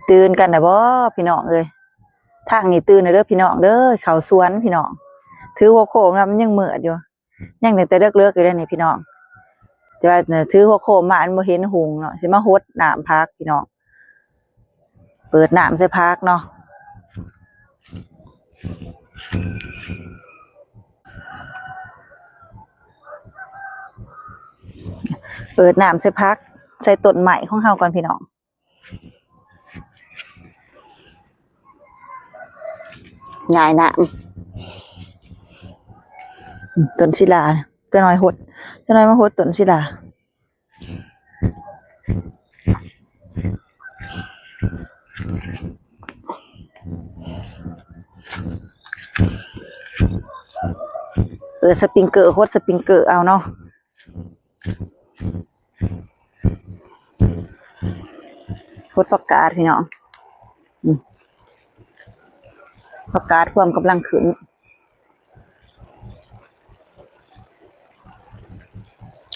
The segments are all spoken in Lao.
ຕື່ນກັນແລ້ວບໍ່ພີ່ນ້ອງເອີຍ? ທາງນີ້ຕື່ນແລ້ວເດີພີ່ນ້ອງເດີ ເຂົ້າສວນພີ່ນ້ອງ. ຖືຫົວໂຄມນຳ ມັນຍັງມືດຢູ່ ຍັງຕັ້ງແຕ່ເລິກໆຢູ່ເດ້ນີ້ພີ່ນ້ອງ. ແຕ່ວ່າຖືຫົວໂຄມມາ ມັນບໍ່ເຫັນຮຸ່ງເນາະ ຊິມາຫົດນ້ຳຜັກພີ່ນ້ອງ. ເປີດນ້ຳໃສ່ຜັກເນາະ ເປີດນ້ຳໃສ່ຜັກ ໃສ່ຕົ້ນໄມ້ຂອງເຮົາກ່ອນພີ່ນ້ອງ. ຫຍ້າຍນ້ຳ ອືມ ຕົ້ນສີລາ ຈັກໜ້ອຍຫົດ ຈັກໜ້ອຍມາຫົດຕົ້ນສີລາ. ເອີ ສະປຣິງເກີ ຫົດສະປຣິງເກີເອົາເນາະ. ຫົດຜັກກາດພີ່ນ້ອງ ອືມ ຜັກກາດພວມກຳລັງຂຶ້ນ.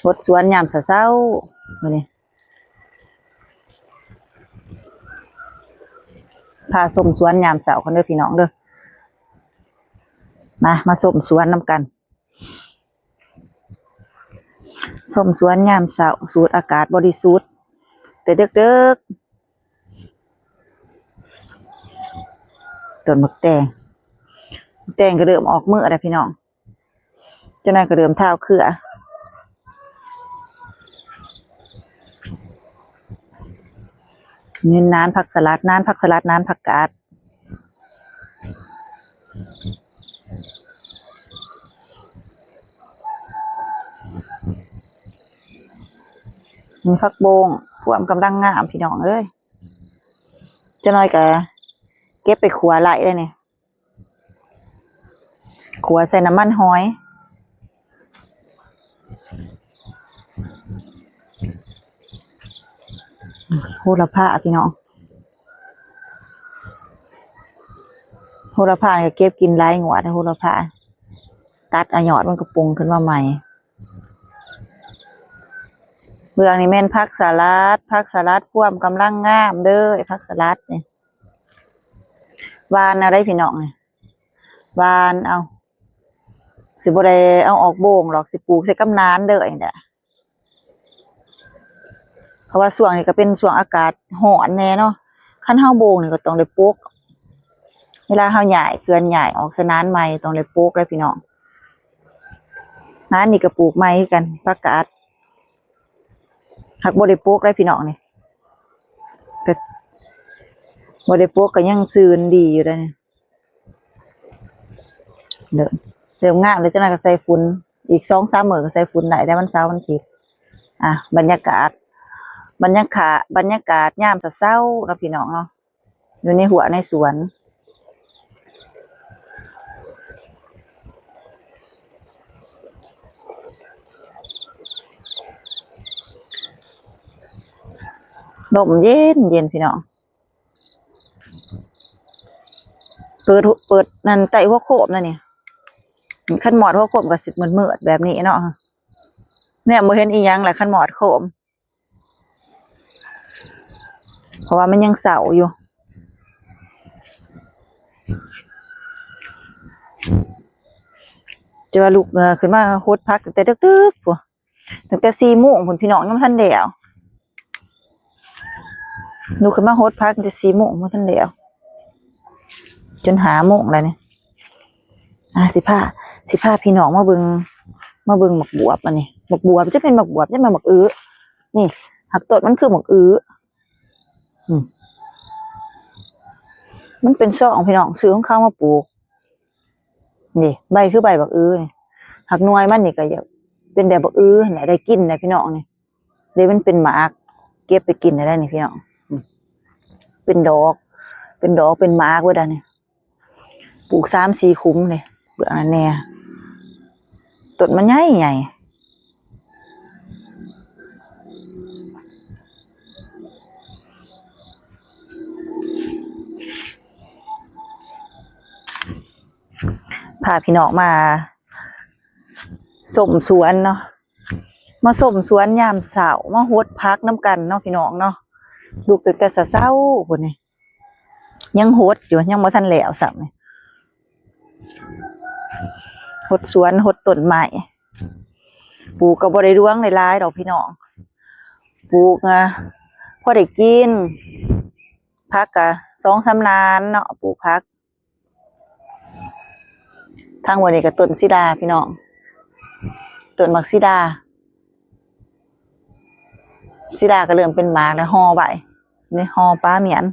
ຫົດສວນຍາມເຊົ້າໆ ມື້ນີ້ ພາຊົມສວນຍາມເຊົ້າກັນເດີພີ່ນ້ອງເດີ. ມາ ມາຊົມສວນນຳກັນ. ຊົມສວນຍາມເຊົ້າ ສູດອາກາດບໍລິສຸດ ແຕ່ເດິກໆ. ຕົ້ນໝາກແຕງ ໝາກແຕງກໍເລີ່ມອອກເມືອແລ້ວພີ່ນ້ອງ. ເຈົ້ານາຍກໍເລີ່ມທ້າວເຄືອ ນີ້ນານຜັກສະຫຼັດ ນານຜັກສະຫຼັດ ນານຜັກກາດ. ນີ້ຜັກບົ້ງ ພວມກຳລັງງາມພີ່ນ້ອງເອີຍ. ຈັກໜ້ອຍກະເກັບໄປຂົ້ວໄລ່ໄດ້ນີ້ ຂົ້ວໃສ່ນ້ຳມັນຫອຍ. ໂຫລະພາພີ່ນ້ອງ ໂຫລະພານີ້ກໍເກັບກິນຫຼາຍງວດ ໂຫລະພາ ຕັດເອົາຍອດມັນກໍປຸງຂຶ້ນມາໃໝ່. ເບື້ອງນີ້ແມ່ນຜັກສະຫຼັດ ຜັກສະຫຼັດພວມກຳລັງງາມເດີ ຜັກສະຫຼັດນີ້. ຫວ່ານເອົາໄດ໋ພີ່ນ້ອງນີ້ ຫວ່ານເອົາ ຊິບໍ່ໄດ້ເອົາອອກໂບງດອກ ຊິປູກໃສ່ກຳນານເດີນີ້ແຫຼະ. ເພາະວ່າຊ່ວງນີ້ກໍເປັນຊ່ວງອາກາດຮ້ອນແດ່ເນາະ ຄັນເຮົາໂບງນີ້ກໍຕ້ອງໄດ້ປົກ ເວລາເຮົາຍ້າຍ ເຄື່ອນຍ້າຍອອກໃສ່ນານໃໝ່ ຕ້ອງໄດ້ປົກເດ້ພີ່ນ້ອງ. ນານນີ້ກໍປູກໃໝ່ຄືກັນ ຜັກກາດ ຫາກບໍ່ໄດ້ປົກເດ້ພີ່ນ້ອງນີ້ ກໍບໍ່ໄດ້ປົກກໍຍັງຊື່ນດີຢູ່ເດ້ນີ້. ເລີ່ມ ເລີ່ມງາມແລ້ວ ຈັກໜ້ອຍກໍໃສ່ຝຸ່ນ ອີກສອງສາມມື້ກໍໃສ່ຝຸ່ນໄດ້ແລ້ວ ວັນເສົາວັນອາທິດ. ອ່າ ບັນຍາກາດ ບັນຍາກາດ ບັນຍາກາດຍາມເຊົ້າໆເນາະພີ່ນ້ອງເນາະ ຢູ່ໃນຮົ້ວໃນສວນ. ລົມເຢັນໆ ພີ່ນ້ອງ. ເປີດ ເປີດນັ້ນ ໃຕ້ຫົວໂຄມນັ້ນນີ້ ຄັນມອດຫົວໂຄມກໍຊິມືດໆແບບນີ້ເນາະ ແນມບໍ່ເຫັນອີ່ຫຍັງແຫຼະ ຄັນມອດໂຄມ ເພາະວ່າມັນຍັງເຊົ້າຢູ່. ຈະວ່າລຸກ ເອີ ຂຶ້ນມາຫົດຜັກຕັ້ງແຕ່ເດິກໆພຸ້ນ ຕັ້ງແຕ່ສີ່ໂມງພຸ້ນພີ່ນ້ອງ ຍັງບໍ່ທັນແລ້ວ. ລຸກຂຶ້ນມາຫົດຜັກຕັ້ງແຕ່ສີ່ໂມງ ບໍ່ທັນແລ້ວ ຈົນຫ້າໂມງແລ້ວນີ້. ອ່າ ຊິພາ ຊິພາພີ່ນ້ອງມາເບິ່ງ ມາເບິ່ງໝາກບວບອັນນີ້ ໝາກບວບ ຈະເປັນໝາກບວບ ຈະແມ່ນໝາກອຶ ນີ້ ຫາກຕົ້ນມັນຄືໝາກອຶ ອືມ ມັນເປັນຊອງພີ່ນ້ອງ ຊື້ຂອງເຂົາມາປູກ. ນີ້ ໃບຄືໃບບັກອຶນີ້ ຫາກໜ່ວຍມັນນີ້ກໍຢາກເປັນແບບບັກອຶຫັ້ນແຫຼະ ໄດ້ກິນແຫຼະພີ່ນ້ອງນີ້. ເດ້ ມັນເປັນໝາກ ເກັບໄປກິນໄດ້ນີ້ພີ່ນ້ອງ ອືມ ເປັນດອກ ເປັນດອກ ເປັນໝາກເບິດອັນນີ້. ປູກສາມສີ່ຂຸມເດ້ ເບື້ອງນັ້ນແດ່ ຕົ້ນມັນໃຫຍ່ໆ. ພາພີ່ນ້ອງມາຊົມສວນເນາະ ມາຊົມສວນຍາມເຊົ້າ ມາຫົດຜັກນຳກັນເນາະພີ່ນ້ອງເນາະ. ລຸກຕັ້ງແຕ່ເຊົ້າໆພຸ້ນນີ້ ຍັງຫົດຢູ່ ຍັງບໍ່ທັນແລ້ວຊ້ຳ. ຫົດສວນ ຫົດຕົ້ນໄມ້ ປູກກໍບໍ່ໄດ້ຫຼວງໄດ້ຫຼາຍດອກພີ່ນ້ອງ ປູກ ອາ ພໍໄດ້ກິນ ຜັກກະສອງສາມໜ່າເນາະ ປູກຜັກ. ທາງບ່ອນນີ້ກໍຕົ້ນສີດາພີ່ນ້ອງ ຕົ້ນໝາກສີດາ ສີດາກໍເລີ່ມເປັນໝາກແລ້ວ ຫໍ່ໄວ້ນີ້ ຫໍ່ປາໝ້ຽນ.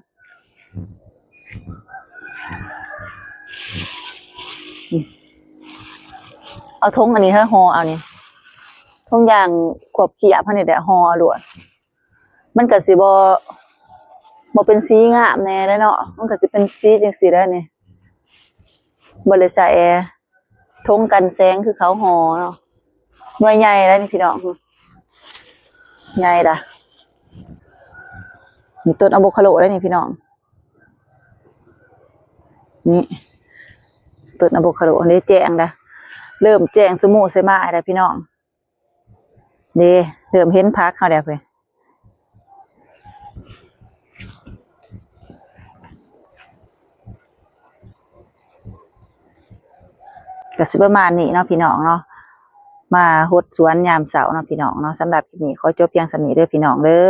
ເອົາຖົງອັນນີ້ເຮີ ຫໍ່ເອົານີ້ ຖົງຢາງຂວບຂຽບເຮົານີ້ແຫຼະ ຫໍ່ເອົາໂລດ. ມັນກໍຊິບໍ່ ບໍ່ເປັນສີງາມແດ່ເນາະ ມັນກໍຊິເປັນສີຈັ່ງຊີ້ແຫຼະນີ້ ບໍ່ໄດ້ໃສ່ຖົງກັນແສງຄືເຂົາຫໍ່ເນາະ. ໜ່ວຍໃຫຍ່ແລ້ວນີ້ພີ່ນ້ອງ ໃຫຍ່ລະ ນີ້ຕົ້ນອາໂວຄາໂດແລ້ວນີ້ພີ່ນ້ອງ ນີ້ຕົ້ນອາໂວຄາໂດເດ້ ແຈ້ງລະ ເລີ່ມແຈ້ງສະໝູສະໝາຍແລ້ວພີ່ນ້ອງ. ເດ້ ເລີ່ມເຫັນຜັກເຮົາແລ້ວເວີ້ຍ. ກໍຊິປະມານນີ້ເນາະພີ່ນ້ອງເນາະ ມາຫົດສວນຍາມເຊົ້າເນາະພີ່ນ້ອງເນາະ. ສຳລັບຄລິບນີ້ຂໍຈົບພຽງສ່ຳນີ້ເດີພີ່ນ້ອງເດີ.